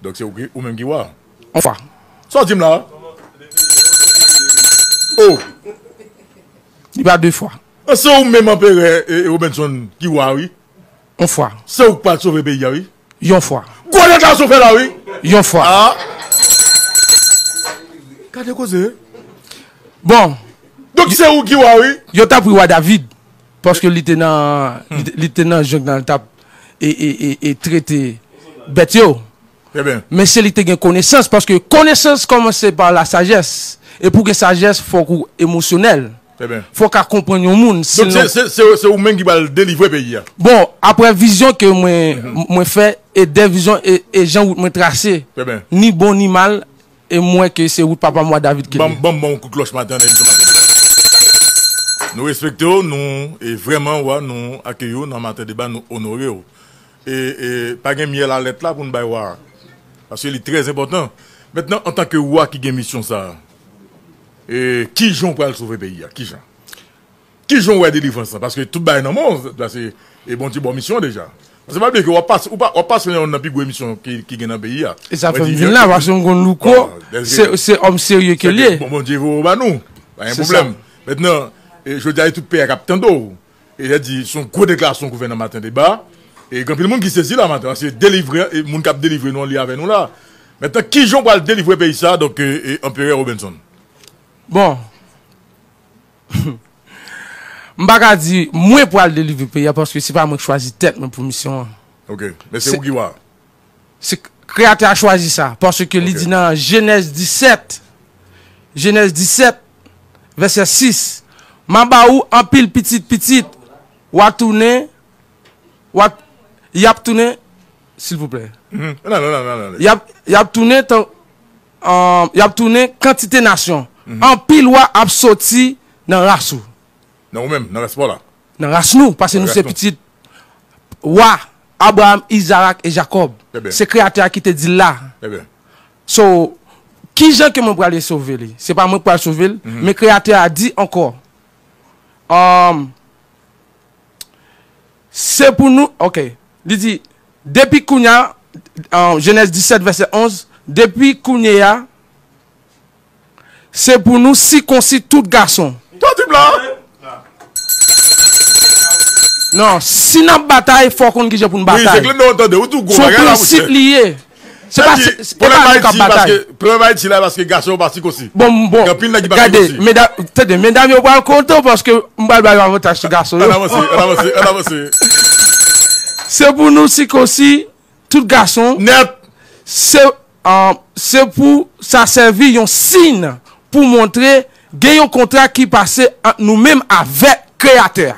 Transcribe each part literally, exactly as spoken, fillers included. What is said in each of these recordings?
Donk se ou ki, ou menm ki wa. Yon fwa. Sa w di m la? Oh! Li pa de fwa. Se ou menm anperè e, e Robinson ki wa, wi. Yon fwa. Se ou k pral sove peyi a, wi. Yon fwa. Gwo nèg la sou fè la, wi. Yon fwa. Ah. Gade koze. Bon. Donk se ou ki wa, wi. Yo t ap ri wa David. Paske li te nan li te nan jang nan, li t ap e, e, e, e trete bèt yo. Men se li te gen konesans, paske konesans kòmanse pa la sajès. E pou gen sajès, fòk ou emosyonèl. Fòk a konprann yon moun. Donk se, se, se, se ou menm ki pral delivre peyi a. Bon, aprè vizyon ke mwen, mwen fè, e de vizyon, e, e jan wout mwen trase, ni bon ni mal, e m wè ke se wout papa m wa David ki li. Ban m, ban m yon kout klòch maten nan emisyon maten. Nou respekte w, nou, e vrèman, wa, nou akeyi w nan maten deba, nou onore w. E, e pa gen myèl a lèt la pou n bay wa a. Paske li trè enpòtan. Mentnan, antanke wa ki gen misyon sa a, e kijan w pral sove peyi a? Kijan? Kijan w wè delivrans lan? Paske tout bagay nan men w, paske e Bondye ba w misyon an deja. Paske pa bliye ke w ap pase, ou pa, w ap pase nan youn nan pi gwo emisyon ki, ki gen nan peyi a. E sa fè m vin la, paske m konn Louko, se, se òm serye ke l ye. Bon, Bondye voye w ba nou. Pa gen pwoblèm. Mentnan, e jodi a, e tout peyi a k ap tande w. E sa di, se yon gwo deklarasyon gouvènman maten deba. E gen anpil moun ki sezi la maten, se delivre, e moun k ap delivre nou an, li avè nou la. Mentnan, kijan w pral delivre peyi sa a, donk, e, e, Anperè Robinson? Bon. M pa ka di, mwen pral delivre peyi a, paske se pa mwen k chwazi tèt mwen pou misyon an. Ok. Men se ou ki wa. Se Kreyatè a chwazi sa, paske li di nan Jenèz disèt, Jenèz disèt, vèsè sis, M a ba ou anpil pitit pitit, w a tounen, w a, y ap tounen, silvouplè, y ap, y ap tounen, y ap tounen kantite nasyon, anpil wa ap soti nan ras ou. Nan ou menm, nan ras pa w la. Nan ras nou, paske nou se pitit wa Abraram, Izarak e Jakòb. Se Kreyatè a ki te di l la. So, kijan ke mwen prale sove li? Se pa mwen k pral sove l, men Kreyatè a di ankò, se pou nou, ok, li di, depi kounye a, Jenèz disèt, vèsè onz, depi kounye a, Se pou nou sikonsi tout gason. Tande m la. Non, si n ap batay, fò w konn kijan pou n batay. Wi, se klè, non, tande, ou tou gwo bagay la, monchè. Se yon prensip li ye. Se pa, se pa nou k ap batay. Pwoblèm Ayiti la, paske gason yo pa sikonsi. Bon, bon. Gen anpil nèg ki pa sikonsi. Gade, medam, tande, medam yo pral kontan paske m pral ba yo avantaj sou gason yo. Ann avanse, ann avanse, ann avanse. Se pou nou sikonsi tout gason. Nèt. Se Se pou sa sèvi yon siy pou montre gen yon kontra ki pase ant nou menm avèk Kreyatè a.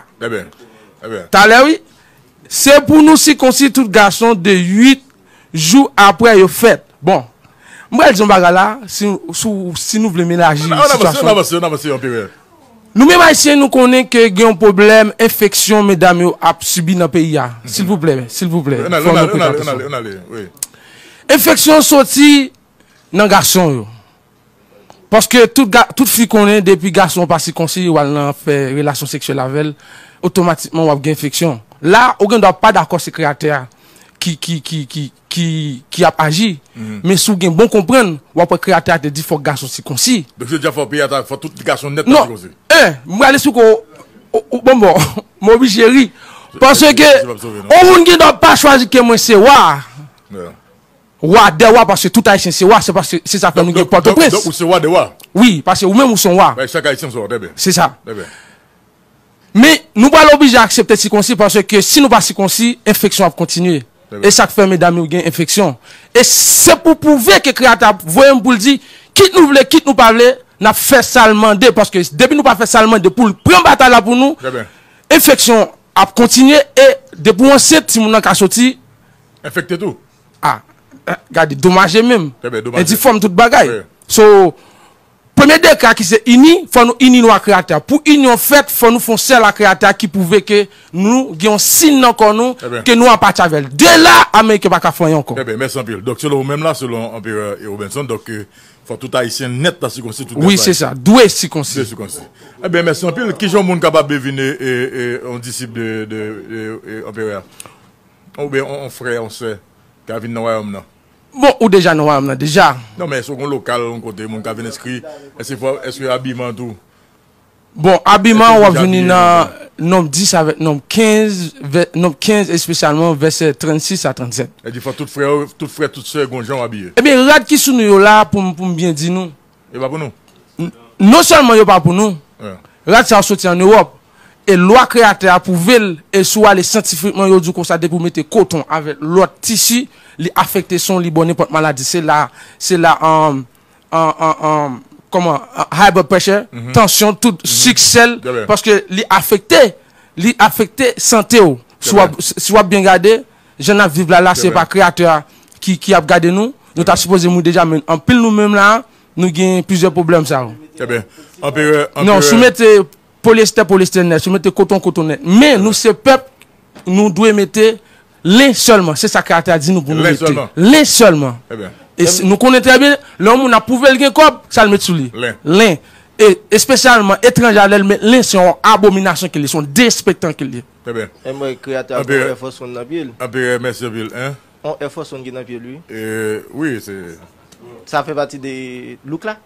Talè, wi. Se pou nou sikonsi tout gason de uit jou apre yo fèt. Bon, m pral di yon bagay la, si, si, si nou vle melaji sitiyasyon. Ann avanse, ann avanse, ann avanse, Anperè. Nou menm Ayisyen, nou konnen ke gen yon pwoblèm enfeksyon medam yo ap sibi nan peyi a. Silvouplè, silvouplè, fò nou prete atansyon. Enfeksyon soti nan gason yo. Paske tout, tout fi konnen depi gason an pa sikonsi, w al nan fè relasyon seksyèl avè l, otomatikman w ap gen enfeksyon. La, ou gen dwa pa dakò se Kreyatè a ki, ki, ki, ki, ki, ki ap aji. Men si w gen bon konprann, w ap wè Kreyatè a te di fòk gason sikonsi. Donk, jodi a, fò peyi a ta, fò tout gason nèt ta sikonsi. Non. En, m prale sou ko, bon, bon, m oblije ri. Paske, yon moun gen dwa pa chwazi ke mwen se wa. Wa dè wa, paske tout Ayisyen se wa, se paske, se sa fè nou gen Pòtoprens. Donk, ou se wa dè wa. Wi, paske ou menm ou se yon wa. Chak Ayisyen se wa, trè byen. Se sa. Trè byen. Men, nou pral oblije aksepte sikonsi, paske si nou pa sikonsi, enfeksyon ap kontinye. E sa k fè medam yo gen enfeksyon. E se pou pwouve ke Kreyatè a voye m pou l di, kit nou vle, kit nou pa vle, n ap fè sa l mande, paske depi nou pa fè sa l mande pou l pran batay la pou nou, enfeksyon ap kontinye, e depi w ansent, timoun nan ka soti enfekte tou. Ah, gade, domaje menm. Endifòm tout bagay. So, premye dekre a ki se ini, fò nou ini nou ak Kreyatè a. Pou inyon fèt, fò nou fè yon sèl ak Kreyatè a ki pwouve ke nou gen yon siy nan kò nou, ke nou anpati avè l. De la, Ameriken pa ka fè anyen ankò. Trè byen, mèsi anpil. Donk, selon ou menm la, selon Anperè Robinson, donk, fò tout Ayisyen nèt ta sikonsi, tout gason ayisyen. Wi, se sa. Dwe sikonsi. Dwe sikonsi. Ebyen, mèsi anpil. Kijan yon moun kapab vin e, e, e, yon disip de, de, de, de Anperè a? Oubyen yon, yon frè, yon sè, ka vin nan wayòm nan? Bon, ou deja nan wayòm nan deja. Non, men èske w gen lokal, yon kote moun ka vin enskri? Èske fò, èske abiman tou? Bon, abiman, w ap vini nan nonb dis avèk nonb kenz, vè- nonb kenz espesyalman vèsè trannsis a trannsèt. Sa vle di fò tout frè yo, tout frè, tout sè gen yon jan w abiye. Ebyen, rad ki sou nou yo la, pou m, pou m byen di nou, E pa pou nou. Non sèlman yo pa pou nou, rad sa yo soti ann Ewòp. E lwa Kreyatè a pwouve l, e si w ale syantifikman, yo di w konsa, depi w mete koton avèk lòt tisi, li afekte san w, li ba w nenpòt maladi. Se la, se la, um, an, an, an, kòman, an, high blood pressure, tansyon, tout, sik, sèl, paske li afekte, li afekte sante w. Si w ap, si w ap byen gade, jan n ap viv la, la, se pa Kreyatè a ki, ki ap gade nou. Nou ta sipoze mouri deja, men anpil nou menm la, nou gen plizyè pwoblèm sa yo. Trè byen. Anperè, non, si w mete polyester, polyester nèt, si w mete koton, koton nèt. Men nou se pèp, nou dwe mete len sèlman. Se sa Kreyatè a di nou pou nou mete. Len sèlman. Len sèlman. Trè byen. E si, nou konnen trè byen, lè yon moun ap pwouve l gen kòb, sa l met sou li? Len. Len. E espesyalman, etranje a, lè l met len, se yon abominasyon ke l ye, se yon derespektan ke l ye. Trè byen. E mwen, Kreyatè a gen yon Air Force One nan pye l. Anperè, mèsi anpil, en. Yon Air Force One ki nan pye l, wi. E, wi, se. Sa fè pati de look la?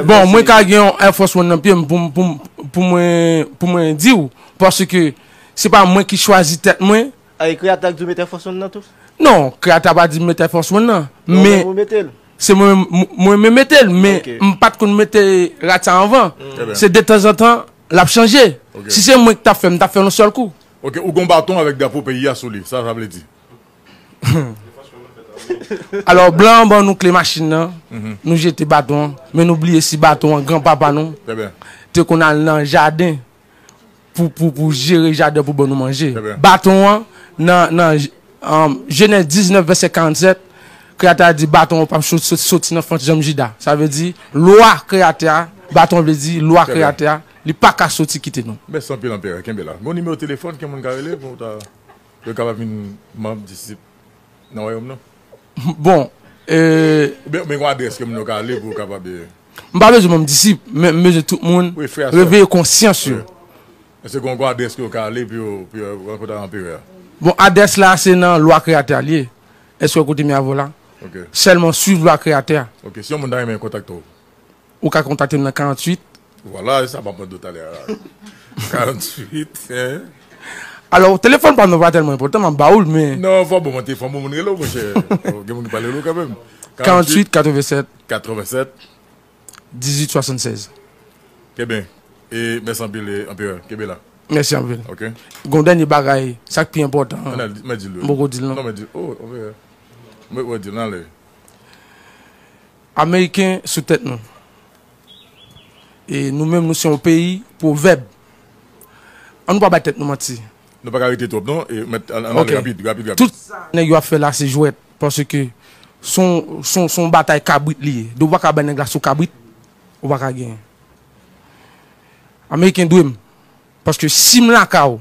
Bon, mwen ka gen yon Air Force One nan pye m pou, pou, pou mwen, pou mwen di w, paske se pa mwen ki chwazi tèt mwen. A, e Kreyatè a k di w mete Air Force One nan tou? Non, Kreyatè a pa di m mete Air Force One nan, men se mwen menm, mwen menm mete l, men m pa t konn mete rad sa anvan. Se detanzantan, l ap chanje. Si se mwen ki t ap fè, m t ap fè l yon sèl kou. Ok, ou gon baton avèk drapo peyi a sou li, sa sa vle di? Alò, blan an ban nou kle machin nan, nou jete baton an, men nou bliye si baton an, granpapa nou te konn al nan jaden pou, pou, pou jere jaden pou ban nou manje. Baton an, nan, nan, um, Jenèz diznèf, vèsè karannsèt, Kreyatè a di, baton an p ap sot-, sot-, soti nan fant janm Jida. Sa vle di, lwa Kreyatè a, baton an vle di, lwa Kreyatè a, li pa ka soti kite nou. Mèsi anpil, Anperè, kenbe la. Gon nimewo telefòn ke moun ka rele pou ta, yo kapab vin manm disip nan wayòm nan? Bon, e, oubyen, oubyen gon adrès ke moun yo ka ale pou yo kapab, e, m pa bezwen manm disip, men m bezwen tout moun reveye konsyans yo. Èske gon, gon adrès ke yo ka ale pou yo, pou yo rankontre ak Anperè a? Bon, adrès la, se nan lwa Kreyatè a l ye. Èske w koute m avè w la? Ok. Sèlman swiv lwa Kreyatè a. Ok, si yon moun ta renmen kontakte w? Ou ka kontakte m nan karanntuit. Vwala, e sa m ap mande w talè a la. Karanntuit, en. Alò, telefòn pa m nan pa tèlman enpòtan, m ap ba ou l, men. Non, fò bon, mwen telefòn, bon, moun rele w, monchè. Gen moun ki pale rele w kanmenm. Karanntuit, katrevensèt. Katrevensèt. Dizuit swasannsèz. Kenbe. E mèsi anpil, e, Anperè. Kenbe la. Mèsi anpil. Ok. Gon dènye bagay, sa k pi enpòtan an. Ann al, mwen di l. M poko di l, non. Non, mwen di l. Oh, Anperè. Mwen, mwen di l, nan ale. Ameriken sou tèt nou. E nou menm, nou se yon peyi pwovèb. Ann nou pa bay tèt nou manti. Nou pa ka rete twòp, non. E mèt, ann, ann ale rapid, rapid, rapid. Tout sa nèg yo ap fè la, se jwèt. Paske se yon, se yon, se yon batay kabrit li ye. Depi w pa ka bay nèg la sou kabrit, ou pa ka genyen. Ameriken dwe m. Paske si m lakay ou,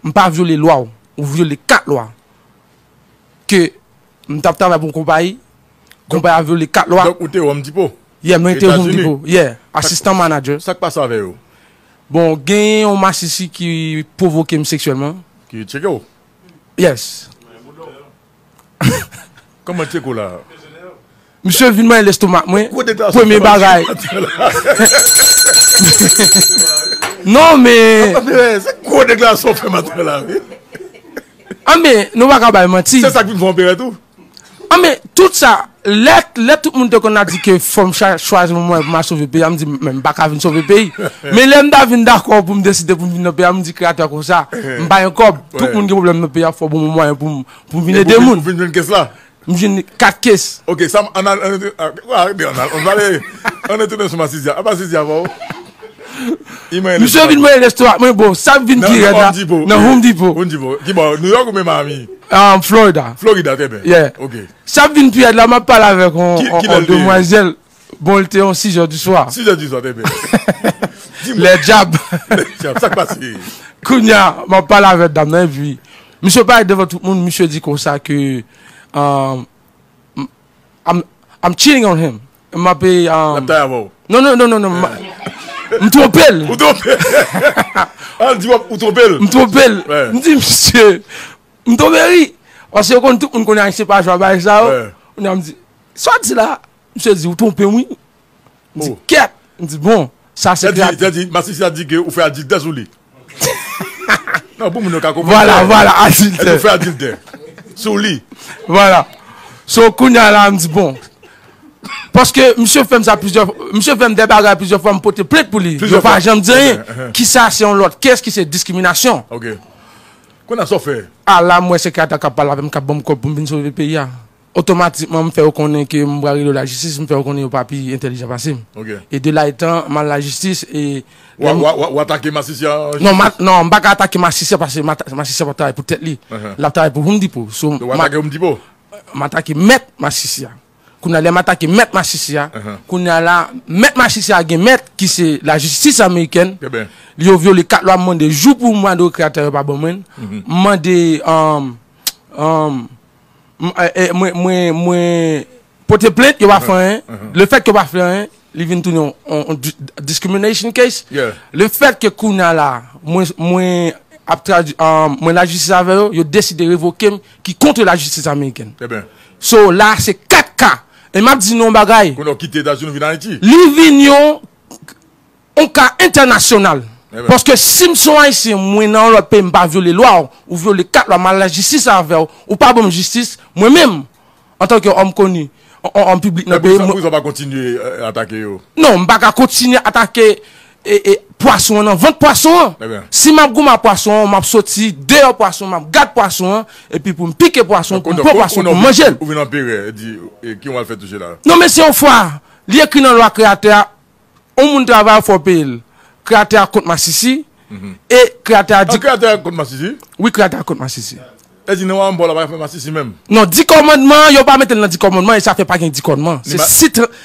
m pa vyole lwa w, ou vyole kat lwa, ke m t ap travay pou yon konpayi, konpayi a vyole kat lwa. Donk, ou te Home Depot? Yeah, mwen te Home Depot. Yeah, asistan manager. Sa k pase avè yo? Bon, gen yon masisi ki pwovoke m seksyèlman. Ki tcheke w? Yes. Kòman tcheke w la? Misye vin manyen lestomak mwen. Premye bagay. Non, men. Se gwo deklarasyon w fè maten la, wi. Anben, nou pa ka bay manti. Se sa k vin fè w pere tou. Anben, tout sa, lè, lè tout moun te konn ap di ke fò m cha-, chwazi yon mwayen pou m al sove peyi a, m di, men m pa ka vin sove peyi. Men lè m ta vin dakò pou m deside pou m vin nan peyi a, m di Kreyatè a konsa, m pa gen kòb. Tout moun gen pwoblèm nan peyi a, fò bon mwayen pou m, pou m vin ede moun. Pou vin jwenn kès la. M jwenn kat kès. Ok, sa m, ann al, ann al, ann al, ann al, ann al tounen sou Masisi a. Apa Masisi a, pa w? Misye vin mwen restoran, mwen, bon, sa vin pi rèd la. Nan Home Depot. Nan Home Depot. Home Depot. Ki bò? New York oubyen Miami? Um, Florida. Florida, trè byen. Yeah. Ok. Sa vin pi rèd la, m ap pale avèk yon, yon demwazèl. Bon, li te yon sis è di swa. Sis è di swa, trè byen. Lè dyab. Lè dyab, sa k pase? Kounye a, m ap pale avèk dam nan, epi misye pale devan tout moun, misye di konsa ke, um, I'm, I'm cheating on him. M ap, um, l ap taye avè w. Non, non, non, non, non. M twonpe l. Ou twonpe l. Ah, l di w ap, ou twonpe l. M twonpe l. M di, misye, m tonbe ri. Paske yo konn, tout moun konnen Ayisyen pa jwe a bagay sa yo. Kounye a m di, sa w di la? Misye di, ou twonpe m, wi. M di, kèt! M di, bon, sa se kreatè. Sa di, masisi a di ke ou fè adiltè sou li. Non, pou moun yo ka konprann. Vwala, vwala, adiltè. Ou fè adiltè sou li. Vwala. So, kounye a la, m di, bon. Paske misye fè m sa plizyè fwa, misye fè m de bagay plizyè fwa, m pote plent pou li. Yo pa janm di anyen. Kisa se yon lòt case ki se diskriminasyon. Ok. Kounye a sa w fè? A la, m wè se kreatè k ap pale avè m, k ap ban m kòb pou m vin sove peyi a. Otomatikman, m fè yo konnen ke m pral rele yo lajistis, m fè yo konnen yo pa pi entèlijan pase m. Ok. E de la etan, m al lajistis e... W a, w a, w a, w a atake masisi a? Non, ma, non, m pa ka atake masisi a paske masisi a p ap travay pou tèt li. L ap travay pou Home Depot. So, donk, w a atake Home Depot? M atake mèt masisi a. Kounye a, lè m atake mèt masisi a, kounye a la, mèt masisi a gen mèt ki se lajistis amerikèn. Yo vyole kat lwa, m mande jou pou mwa de kreatè yo pa ban mwen. M mande, um, um, M, e, e, mwen, mwen, mwen pote plent, yo pa fè anyen. Lefèt ke yo pa fè anyen, li vin tounen yon, yon, yon di-, discrimination case. Lefèt ke kounye a la, mwen, mwen ap tradui, ah, mwen lajistis avè yo, yo deside revoke m, ki kont lajistis amerikèn. So, la, se kat ka. E m ap di nou yon bagay. Kounye a w kite Etazini, w vin Ayiti. Li vin yon yon ka entènasyonal. Paske si m se yon Ayisyen, mwen nan yon lòt peyi, m pa vyole lwa w, ou vyole kat lwa, m al lajistis avè w, ou pa ban m jistis, mwen menm, antanke òm koni, òm, òm piblik nan peyi m. Poukisa w pa kontinye, e, atake yo? Non, m pa ka kontinye atake, e, e, pwason an nan vant pwason an. Si m ap goumen ak pwason an, m ap soti deyò pwason, m ap gad pwason an, epi pou m pike pwason, pou m pran pwason, pou m manje l. Ou vin anperè, di, e, ki w al fè touche la? Non, men se yon fwa, li ekri nan lwa kreyatè a, yon moun travay, fò w peye l. Kreyatè a kont masisi, e kreyatè a di... An, kreyatè a kont masisi? Wi, kreyatè a kont masisi. E di, nan wa m pa w la, pa fè masisi menm. Non, di kòmandman, yo pa mete l nan di kòmandman, e sa fè pa gen di kòmandman. Se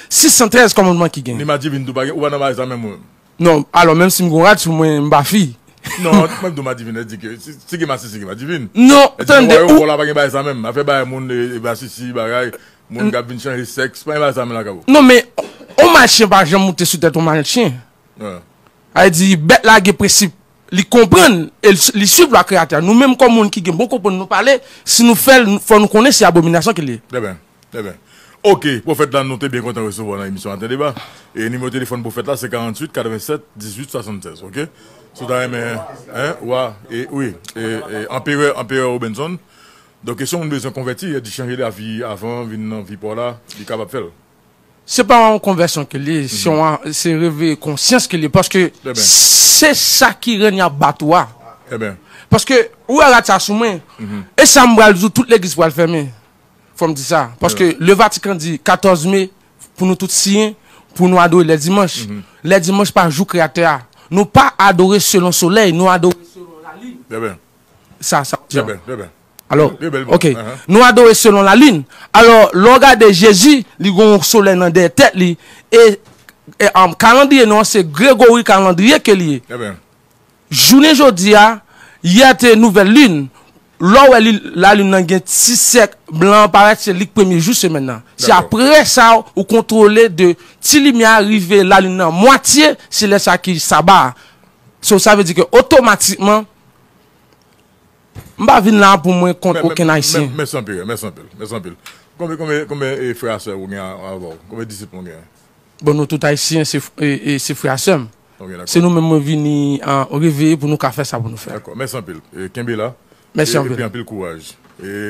sis san trèz kòmandman ki gen. Ni madivin tou pa gen, ou pa nan bagay sa menm, ou menm? Non, alò, menm si m gon rad sou mwen, m pa fi. Non, mwen m di w madivin, e di ke, si, si gen masisi, gen madivin. Non, tande, ou pa w la, pa gen bagay sa menm. Afè bagay moun, e, e masisi, bagay. Moun k ap vin chanje sèks, pa gen bagay sa menm lakay ou. Non, men, yon machin pa janm moute sou tèt yon machin. Sa vle di, bèt la gen prensip, li konprann, e li, li swiv lwa kreyatè a. Nou menm, kòm moun ki gen bon konprann, nou pale, si nou fè l, fò nou konnen se abominasyon ke li ye. Trè byen, trè byen. Ok, pwofèt la, nou te byen kontan resevwa w nan emisyon Maten Deba. E nimewo telefòn pwofèt la, se karanntuit katrevennsèt dizuit swasannsèz, ok? Si w ta renmen, en, wa, e, wi, e, e, anperè, anperè Robinson, Donk, si yon moun bezwen konvèti, e di chanje lavi avan, vin nan vi pa w la, li kapab fè l. Se pa yon konvèsyon ke li ye, se yon, se reveye konsyans ke li ye, paske se sa ki rann y ap bat ou a. Paske, ou wè rad sa sou mwen, e sa m pral di w, tout legliz pral fèmen. Fò m di sa. Paske le Vatican di katòz me, pou nou tout siyen, pou nou adore lè dimanch. Lè dimanch pa jou kreyatè a. Nou pa adore selon solèy, nou adore selon lalin. Sa, sa w di an. Trè byen, trè byen. Alò, ok. Nou adore selon lalin. Alò, lè w gade Jezi, li gen yon solèy nan dèyè tèt li. E, e, um, kalandriye nou an, se Gregori kalandriye ke li ye. Jounen jodi a, yè te nouvèl lin. Lè w wè li, lalin nan gen ti sèk blan an parèt, se li k premye jou semèn nan. Se apre sa, ou kontwole de ti limyè a rive lalin nan mwatye, se lè sa ki saba a. So, sa vle di ke otomatikman, m pa vin la pou mwen kont okenn Ayisyen. Mèsi anpil, mèsi anpil, mèsi anpil. Konbyen, konbyen, konbyen, e, frè a sè ou gen avè w? Konbyen disip ou gen? Bon, nou tout Ayisyen, se, e, e, se frè a sè m. Se nou menm mwen vini, a, reveye pou nou ka fè sa pou nou fè. Dakò, mèsi anpil. E, kenbe la. Mèsi anpil. Epi anpil kouraj. E,